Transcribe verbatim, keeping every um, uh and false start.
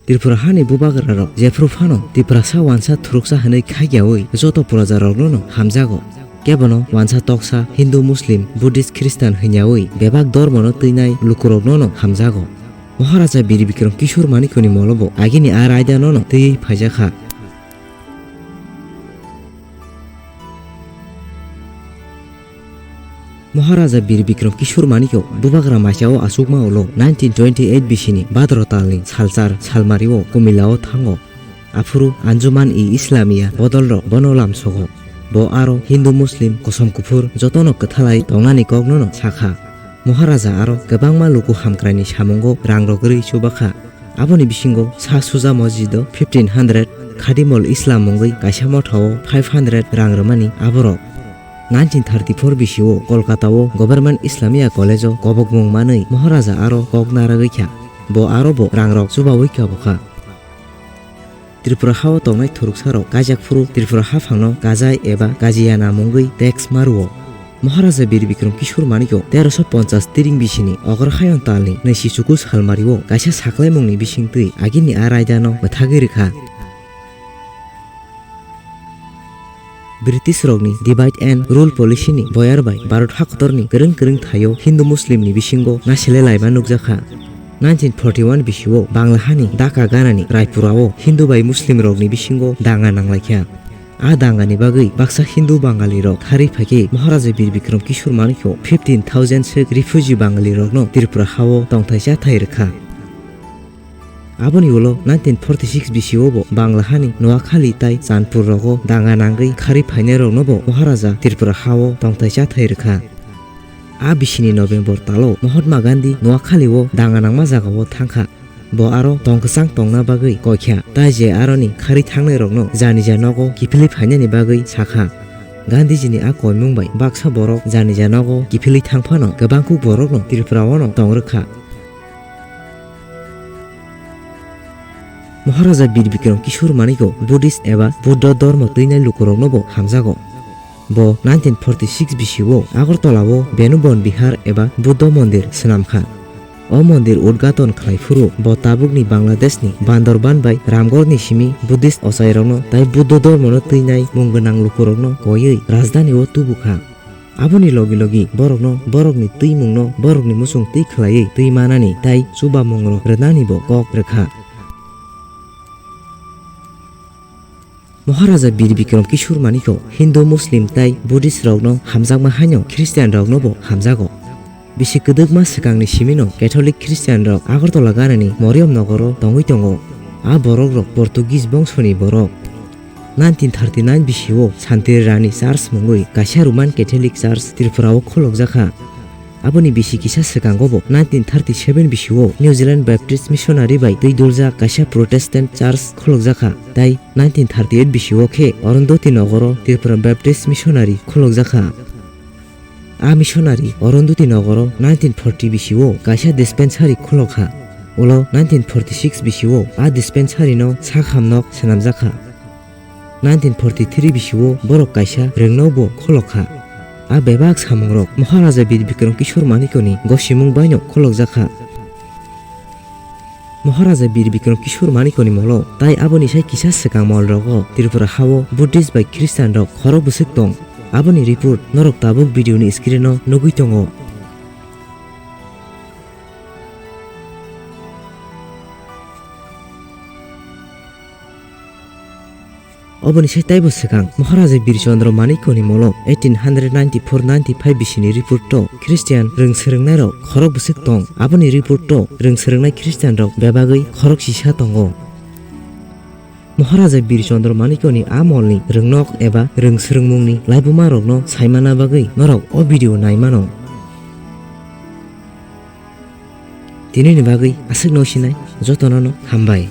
Tripura hani bubagrarok jephru phano Tiprasa wansa thuruksa hwnwi khakyaui joto projarokno no hamjago. Kebono wansa toksa Hindu, Muslim, Buddhist, Christian hwnyaui bebak dormono twinai lukurokno no hamjago. Maharaja Bir Bikram Kishore Manikya ni molo bo agini a raida no no twiwi phaijakha. Maharaja Bir Bikram Kishore Manikya bubagra maichao achukma ulo nineteen twenty-eight bisini Bhadra talni salchar salmario Kumilao thango. Aphuru Anjuman-i Islamia bodolrok bono lamsogo. Bo aro Hindu Muslim kosom kuphur jotono kwthalai tongnani kokno no sakha. Maharaja aro kwbangma luku hamkraini samungo rangrok rwi chubakha. Aboni bisingo Shah Shuja Masjid-o fifteen hundred, Khadimul Islam mungwi kaisa mothao five hundred rang rwmani aborok. Nineteen thirty-four bisio Kolkata-o Government Islamia College-o kobokmung manwi Maharaja aro kok naragwi kha. Bo aro bo rangrok chubaui kabokha. Tripura ha-o tongnai thuruksarok kaijak phuru Tripura haphangno kajai eba kajiyana mungwi tax maruo. Maharaja Bir Bikram Kishore Manikya teroso ponchas tiring bisini Agrahayan talni naichi chuku salmario kaisa saklaimungni bisingtwi agini a raidano mwthagwi rwkha. British rokni divide and rule policy ni boyar bai Bharat hakotorni kwrwng kwrwng thaio Hindu Muslim ni bisingo naisele laima nukjakha. Nineteen forty-one bisio Bangla hani Dhaka ganani Raipura o Hindu bai Muslim rokni bisingo danga nanglaikha. A danga ni bagwi baksa Hindu Bangali rok thari phaikhe Maharaja Bir Bikram Kishore Manikya fifteen thousand sek refugee Bangali rokno Tripura hao tongthai chathai rwkha. Aboni ulo nineteen forty-six bisio bo Bangla hani Noakhali tai Chanpur rogo danga nangwi khari phainai rokno bo Maharaja Tripura hao tongthai chathai rwkha. A bisini November talo Mahatma Gandhi Noakhali o danga nangma jagao thangkha. Bo aro tong kwchang tongna bagwi koikha, tai je aroni khari thangnai rokno janija nogo kiphilwi phainani bagwi sakha. Gandhiji ni a koimung bai baksa borok janija nogo kiphilwi thangphano kwbangkuk borokno Tripura ono tong rwkha. Maharaja Bir Bikram Kishore Manikya Buddhist eba Buddha dhormo twinai lukurokno bo hamjago. Bo nineteen forty-six bisio Agartala o Benubon Bihar eba Buddha mondir swnamkha. O mondir udghaton khlai phuru bo tabukni Bangladeshni Bandarban bai Ramgarhni simi Buddhist ochairokno tai Buddha dhormono twinai mung gwnang lukurokno koiwi rajdhani o tubukha. Aboni logi logi borokno borokni twimungno borokni muchung twi khlaiwi twi manani tai chubamungrok rwnani bo kok rwkha. Maharaja Bir Bikram Kishore Manikya Hindu, Muslim tai Buddhist rokno hamjakma haino Christian rokno bo hamjago. Bisi kwdwkma swkangni simino Catholic Christian rok Agartala ganani Moriam nogoro tongwi tongo. A borok rok Portuguese bongsoni borok. Nineteen thirty-nine bisio Santiri Rani Church mungwi kaisa Roman Catholic Church Tripura o kholokjakha. Aboni bisi kisa swkango bo nineteen thirty-seven bisio New Zealand Baptist Missionary bai twi duljak kaisa Protestant Church kholokjakha, tai nineteen thirty-eight bisio khe Arundhati nogoro Tripura Baptist Missionary kholokjakha. A missionary Arundhati nogoro nineteen forty bisio kaisa dispensary kholokha. Ulo nineteen forty-six bisio a dispensary no sak hamnok swnamjakha. Nineteen forty-three bisio borok kaisa rwngno bo kholokha. A bebak samungrok Maharaja Bir Bikram Kishore Manikyani gosimung baino kholokjakha. Maharaja Bir Bikram Kishore Manikyani molo tai aboni sai kisa swkang mol rogo Tripura hao Buddhist bai Christian rok khorok bwswk tong. Aboni report norok tabuk video ni screen o nugwi tongo. Oboni sai taibo swkang Maharaja Bir Chandra Manikyani molo eighteen hundred ninety-four ninety-five bisini report o Christian rwng swrwngnairok khorok bwswk tong. Aboni report o rwng swrwngnai Christian rok bebagwi khorok sisa tongo. Maharaja Bir Chandra Manikyani a molni rwngnok eba rwng swrwngmungni laibumarokno saimana bagwi norok o video naimano. Tinini bagwi aswkno sinai, jotono no hambai.